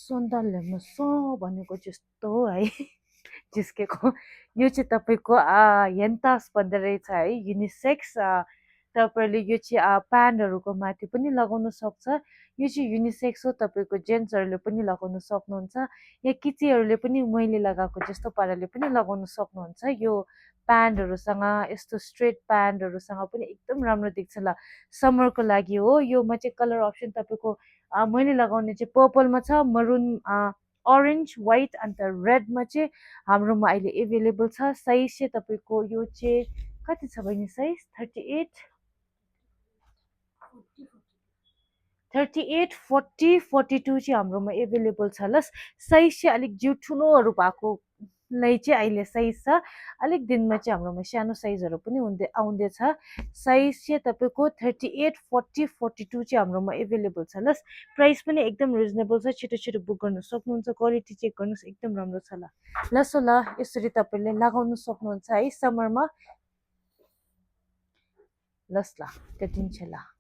सन्तानले सो भनेको जस्तो है जिस्केको यो चाहिँ तपाईँको हेन्तास भन्दो रहेछ है युनिसेक्स तपाईँले यो चाहिँ प्यान्टहरूको माथि पनि लगाउन सक्छ यो चाहिँ युनिसेक्स हो तपाईँको जेन्ट्सहरूले पनि लगाउन सक्नुहुन्छ या केटीहरूले पनि मैले लगाएको जस्तो पाराले पनि लगाउन सक्नुहुन्छ यो प्यान्टहरूसँग यस्तो स्ट्रेट प्यान्टहरूसँग पनि एकदम राम्रो देख्छ ल समरको लागि हो योमा चाहिँ कलर अप्सन तपाईँको मैले लगाउने चाहिँ पर्पलमा छ मरुन अरेन्ज व्हाइट अन्त रेडमा चाहिँ हाम्रोमा अहिले एभाइलेबल छ साइज चाहिँ तपाईँको यो चाहिँ कति छ बहिनी साइज 38 40 42 चाहिँ हाम्रोमा एभाइलेबल छ ल साइज चाहिँ अलिक जिउ ठुलोहरू भएकोलाई चाहिँ अहिले साइज छ अलिक दिनमा चाहिँ हाम्रोमा सानो साइजहरू पनि आउँदैछ साइज चाहिँ तपाईँको 38 40 42 चाहिँ हाम्रोमा एभाइलेबल छ ल प्राइस पनि एकदम रिजनेबल छ छिटो छिटो बुक गर्न सक्नुहुन्छ क्वालिटी चेक गर्नुहोस् एकदम राम्रो छ ल सो ल यसरी तपाईँले लगाउन सक्नुहुन्छ है समरमा लस् ल त्यति छ ल